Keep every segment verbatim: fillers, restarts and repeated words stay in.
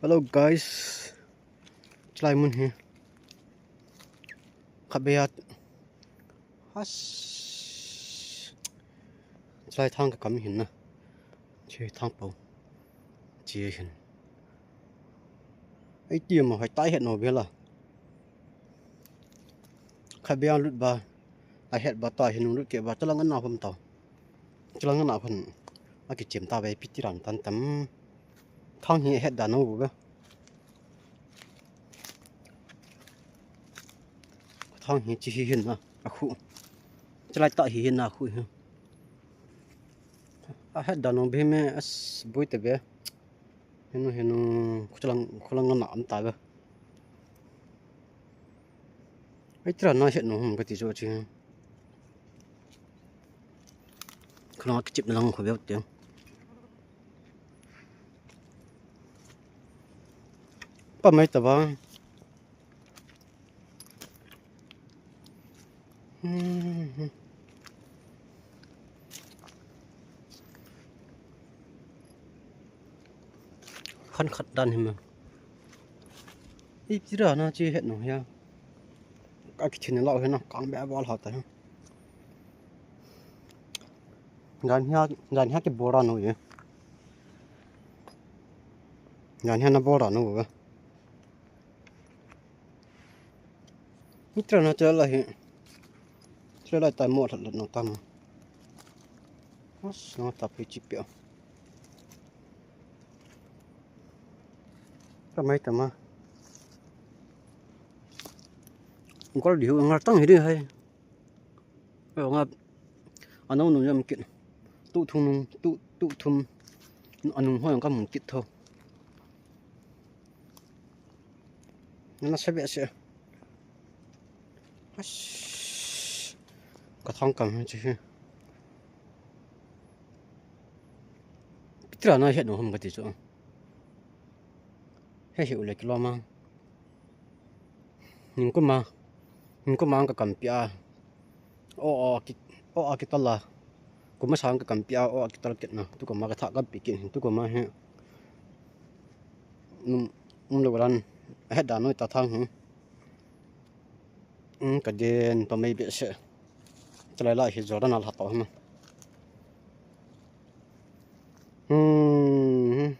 Hello guys. Chalai mun hi. Khabeat. Has. Chalai thang ka kam hin na. Chi thang pau. Chi hin. Ei ti ma hai tai het no bela. Khabeat lut ba. A het ba ta hin lut ke ba talang an na hom tau. Talang an na hom. A ki chem ta ba piti ran tan tam. Thang hi het da no bu ba. Thang hi chi hi hin na a khu. Chalai ta hi hin na khu hi. A het da no be me as bui te be. Henu henu khulang khulang na am ta be. Ai tira na het no hum ka ti jo chi. Khulang ki chip na lang khu be te. Pa mai ta ba. Khan khat dan hi ma. Ei tira na chi het no ya. Ka ki chin lau he na kang be bol ha ta. Jan hia jan hia ki bora no ye. Jan hia na bora no ba. Mitra na chala hi. Chala ta mo that no ta ma. Mas no ta pe chi pe. Ta mai ta ma. Ngol di hu ngal tang hi di hai. Nga anung nung yam kit. Tu thum nung tu tu thum. Anung ho yang ka mun kit tho. Nana sebe se. Ka thang kam chi hi. Pitra na het no hom ka ti chu. He he u le kilo ma. Ningkuma, ningkuma ang ka kampi a. O, o, ki, o, a kitala. Kuma sang ka kampi a, o, a kitala kitna. Tukuma ka tha kampi kin. Tukuma he. Num, num le walan. He da noi ta thang he. Um, ka den pa mai be se. Chalai la hi Jordan al ha to hma. Hmm.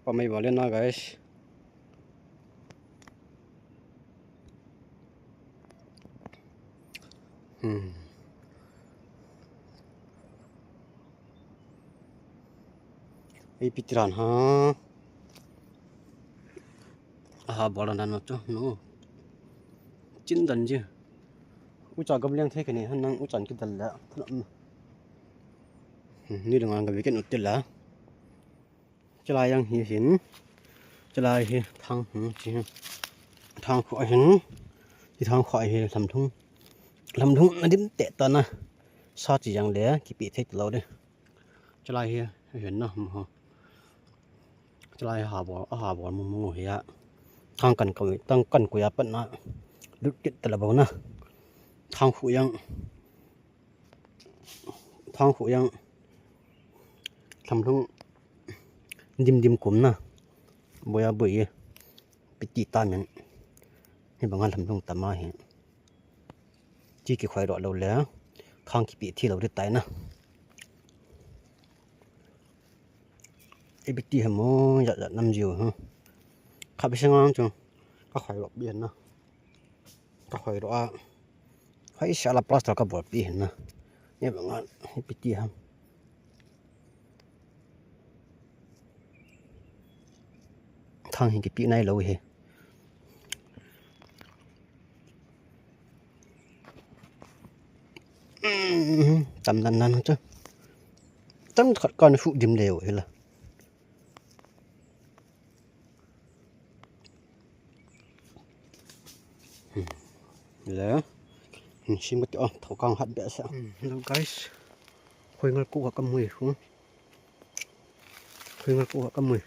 Pa mai vale na guys. Hmm. Ei pitiran ha. Aha, bola dan no chu no. Chin dan ji. Ucha gam leng thei kani han nang uchan ki dal la. Hmm, ni dang ang ka weekend util la. Chalai yang hi hin. Chalai hi thang, hmm, chi hin. Thang khu hin. Chi thang khu hi lam thung. Lam thung na dim te ta na. Sa chi yang le kipi thei ta lo de. Chalai hi hin na, hmm, ho. Chalai ha bol, ha bol mu mu hi a. Thang kan ko, thang kan ko ya pat na. Lut kit ta la bo na. Thang khu yang. Thang khu yang. Lam thung. Dim dim kum na. Boya boi ye. Piti ta men. Hi banga lam thung ta ma hi. Chi ki khoi ro lo le. Thang kipi thi lo ri tai na. Ei piti ha mo ya ya nam jiu ha. Kha bi sanga chu. Ka khoi ro bi na. Ka khoi ro a. Hai sa la plaster ka bol pi hin na. Ni banga hi piti ha. Thang hin kipi nai lo hi. Hmm, tam nan nan chu. Tam khat kan hu dim le hi la. Hmm. Le. Hmm, sim ka ti, oh, thau kang hat be sa. Hmm, hello guys. Khoi ngal ku ka mui khu. Khoi ngal ku ka mui.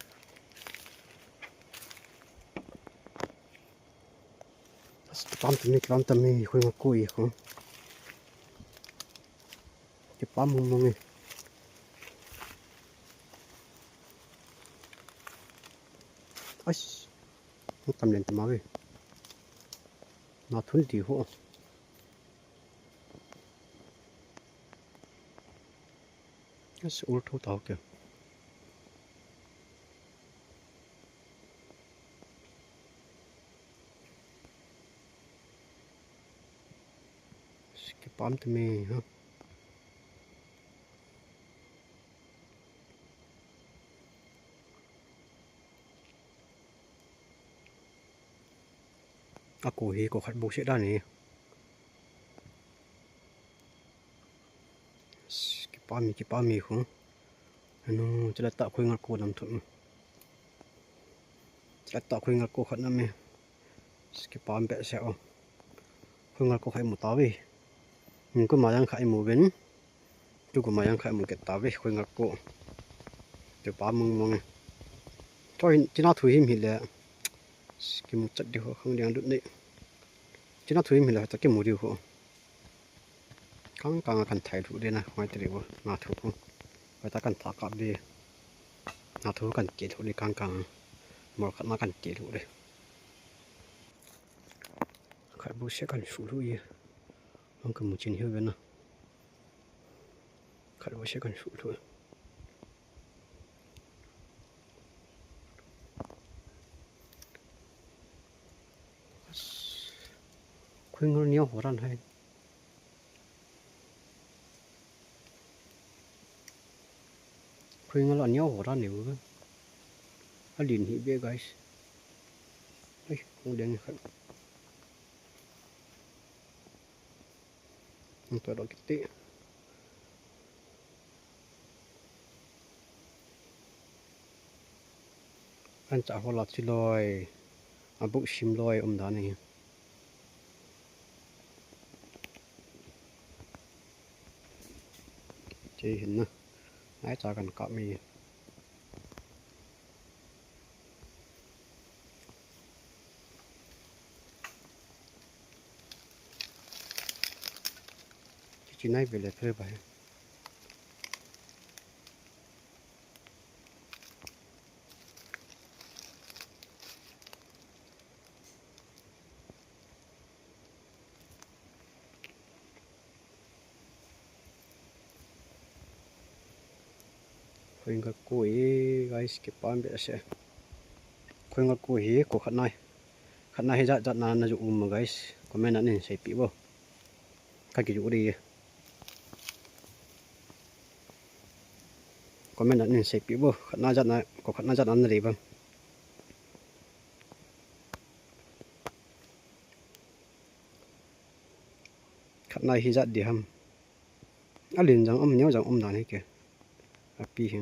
Tam tam ni, tam tam ni, khoi ngal ku i khu. Kipam mong mong e. Ais, tam len tama ve. Na thun ti ho. Ais, ul tho tau ke. Ais, kipam te me ha. Ako hi ko khat bu se dan hi. Kipami, kipami khu. Anu, chala ta khui ngal ko nam thum. Chala ta khui ngal ko khat nam e. Kipam behseh o. Khui ngal ko khat mu ta ve. Min ko ma yang khat mu ven. Tu ko ma yang khat mu ke ta ve, khui ngal ko. Kipam mong mong e. Choi, china thu him hi le. Kimu chat di ho khang diang lut nei. China thu him hi le ta kimu di ho. Kang kang a kan thai lhuh le na, ngai te le vo, na thu khu. Ngai ta kan tha kap le. Na thu kan ke lhuh le kang kang. Mol khat na kan ke lhuh le. Khat bu se kan su lhuh ye. Hong ka mu chin hiu ve na. Khat bu se kan su lhuh. Khui ngal niau ho ran hai. Khui ngal a niau ho ran neu. A lin hi be, guys. Ai, kong deng khat. Ang to dok kiti. An cha ho la chi loi. A bu sim loi um dan ni. Che hin na. Ai cha kan kap mi. Kichi nai vele phre bai. Khui ngal ko hi, guys, kipam behseh. Khui ngal ko hi ko khat nai. Khat nai hi jat jat na na ju um ma, guys. Comment a nin sei pi vo. Ka ki ju ri. Comment a nin sei pi vo. Khat na jat na, ko khat na jat na na ri vo. Khat nai hi jat di ham. A lin jang um, niau jang um dan hi ke. A pi hi.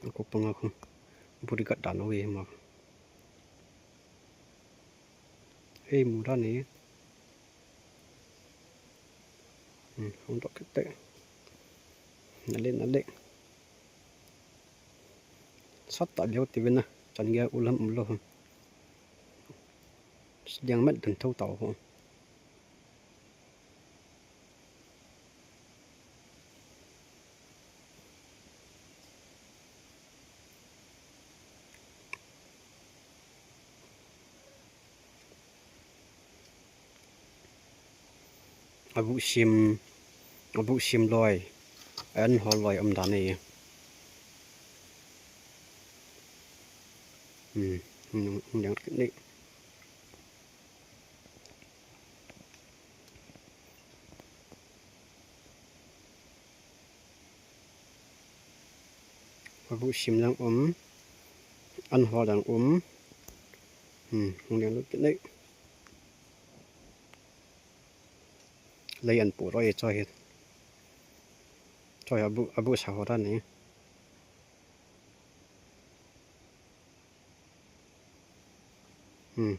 A ko panga khu. Buri gat dan o ye ma. Hei, mu dan ni. Hmm, hong tok kit te. Na le, na le. Sat ta leo ti ve na. Chan gei u lam um lou. Diang met dan tho tau ho. A bu sim, a bu sim loi, an hol loi um dan e. Hmm, hmm, hmm, hmm, hmm. A bu sim jang um, an hol jang um. Hmm, hung ding lut kit nei. Lei an pu roi choi hi. Choi a bu, a bu sa ho dan ni. Hmm.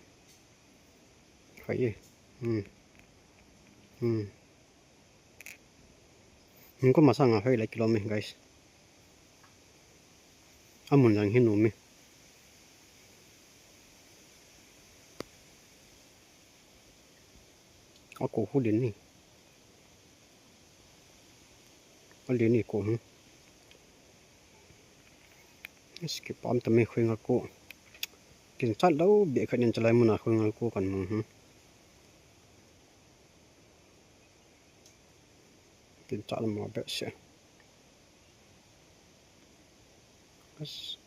Hoi e. Hmm. Hmm. Hung ko masang a hoi lai kilom e, guys. A mun jang hi nom e. A ko hu din ni. A din ni ko hu. Kipah tah me, khoi ngal ko. Kinchat lou beh khat in chalai muna khoi ngal ko kamu hi. Kinchat lou mo behseh. As.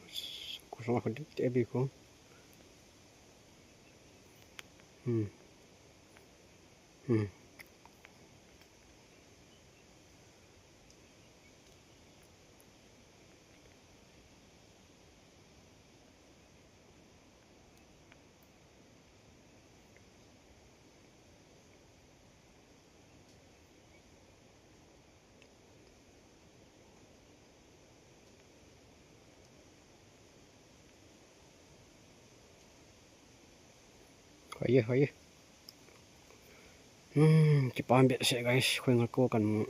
As. Ko song ko dip te bi ko. Hmm. Hmm. Hoi e, hoi e. Hmm, kipah behseh guys, khoi ngal ko kamu.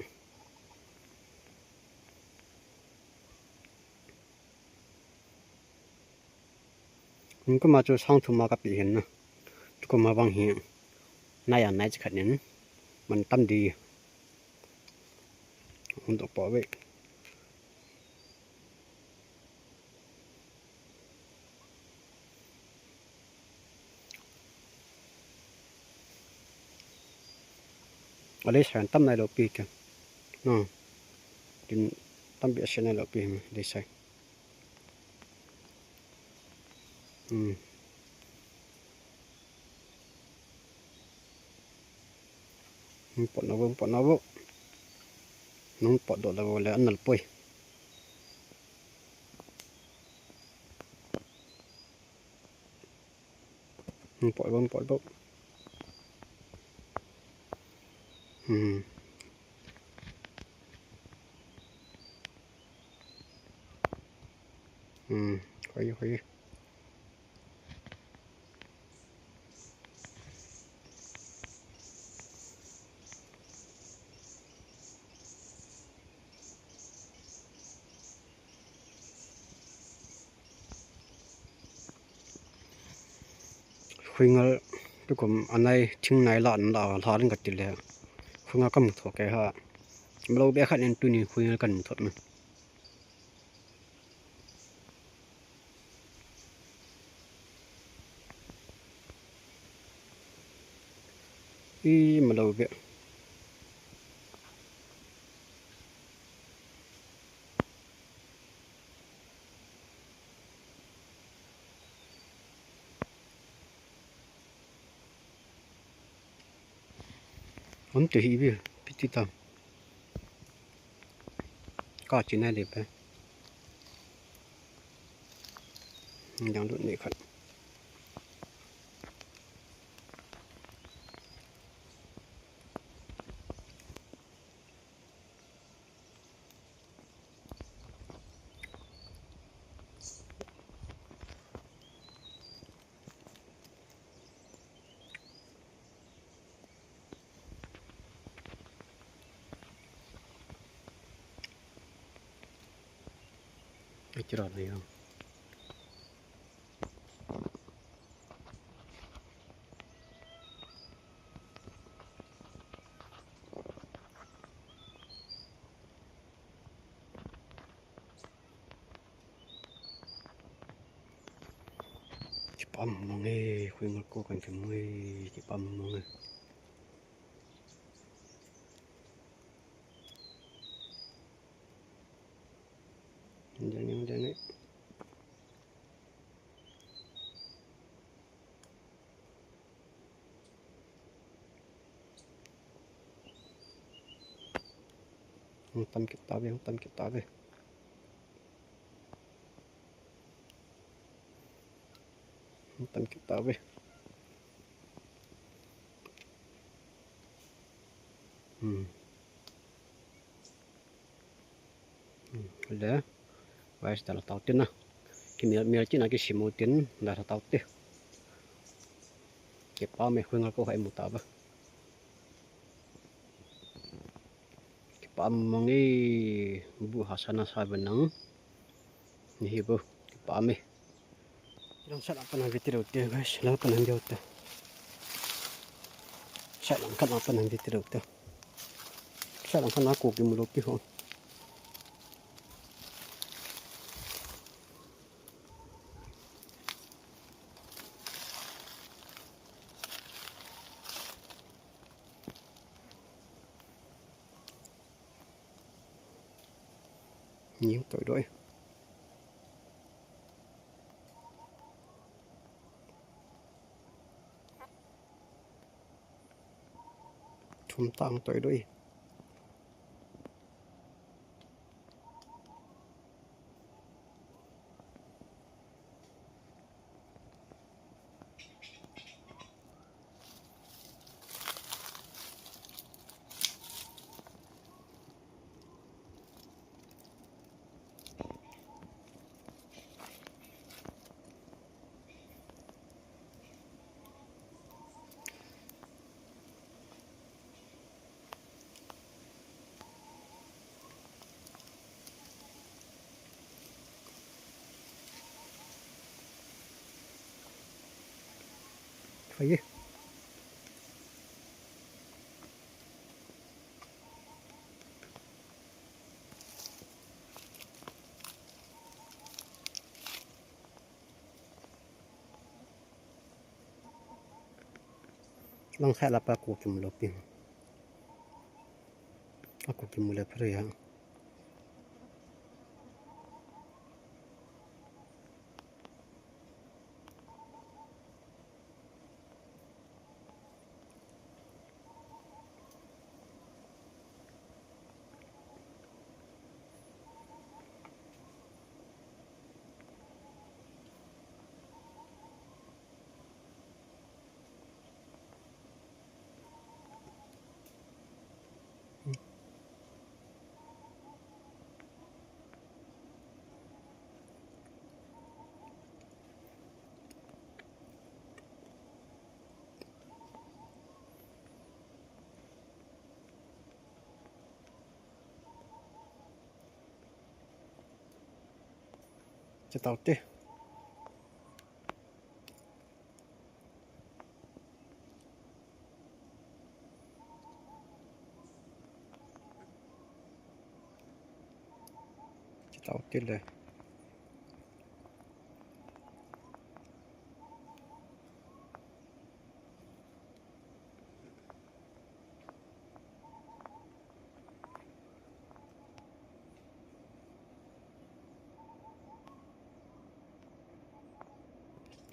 Nikum a chu sang thum a kape hin na. Tukum a vang hi nai a nai chi khat in man tam di. Hung doh poi ve. Alei sa tam nai lou pi ke. No. Tin tam behseh nai lou pi hi, alei sa. Hmm. Hung pot na vo, hung pot na vo. Hung pot doh lou le anal poi. Hung pot vo, hung pot vo. Hmm. Hmm. Hoi, hoi. Khoi ngal tukum anai thing nai la an la la ring kati le. Khoi ngal kamu thot kei ha. Malo be khat in tuni khoi ngal kamu thot na. I malo be. Hom te hi bi piti ta. Ka chi na le pe. Dang lut ni khat. Ai, tira na yang. Kipah mong e, khoi ngal ko kan kimu e, kipah mong e. Dang e, dang e. Hung tam kit tave, hung tam kit tave. Hung tam kit tave. Hmm. Hmm. Le. Guys, dalha tau tin na. Kimel, mel chin a kisim u tin, dalha tau te. Kipah me, khoi ngal ko hai mu tave. Kipah mong e, bu ha sana sa ve nang. Ni hi bu, kipah me. Lang sat lang pan han ve ti lou te, guys, lang pan han ve te. Sat lang khat lang pan han ve ti lou te. Sat lang khat lang ko kimu lou pi ho. Ning toi doi. Thum tang toi doi. Fai e. Lang khat la pa ko kimu lou pi. A ko kimu le phre ha. Che tau te. Che tau te le.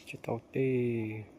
Che tau te.